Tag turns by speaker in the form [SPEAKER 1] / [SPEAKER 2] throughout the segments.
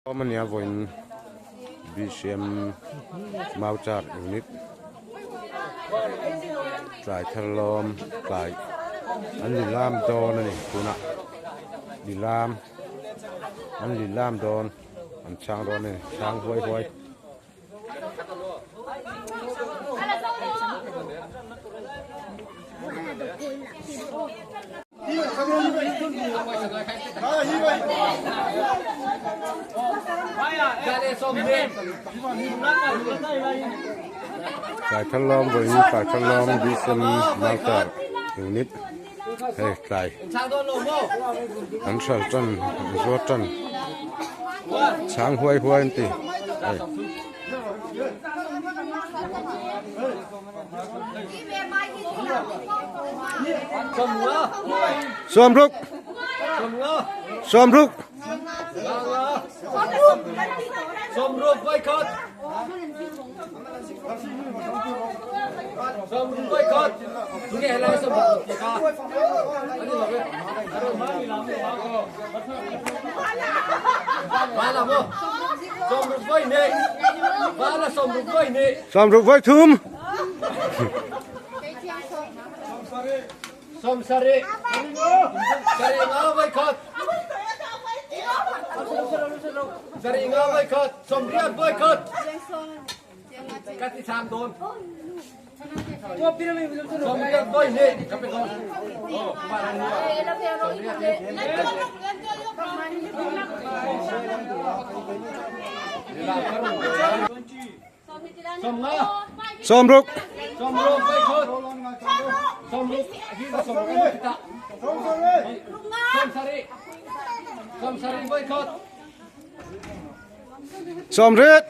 [SPEAKER 1] Awm ania vawiin BCM Mauchar unit tlai thar lawm tlai an ni lam dawn a ni tunah ni lam an ni lam dawn an chhang dawn a ni chhang huai huai. Tlai thar lawm vawiin tlai thar lawm Bisen Maltar unit hei tlai an hral tan an zuar tan chhang huai huai an ti hei. Sawmruk Sawmruk
[SPEAKER 2] Sawmruk vaikhat Sawmruk vaikhat Tunge helai sawmruk ka
[SPEAKER 1] Sawmruk vawi thum. Sawmruk. Sawmriat.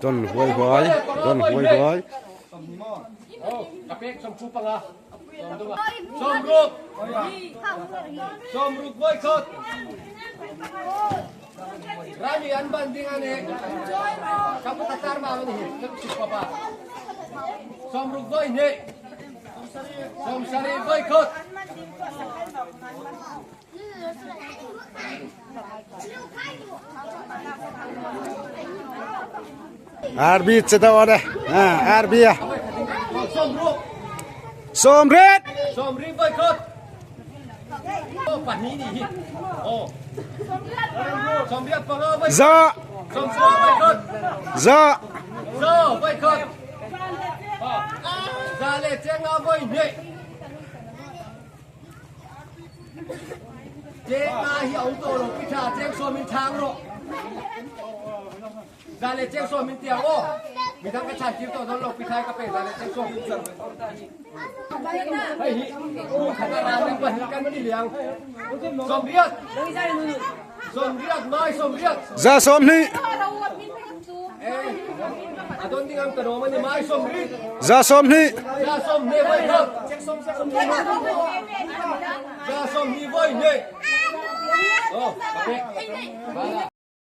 [SPEAKER 1] Don huai huai, don huai huai. Arbi che deuh a ni Arbi a Sawmriat Za Za Za 20 Za 20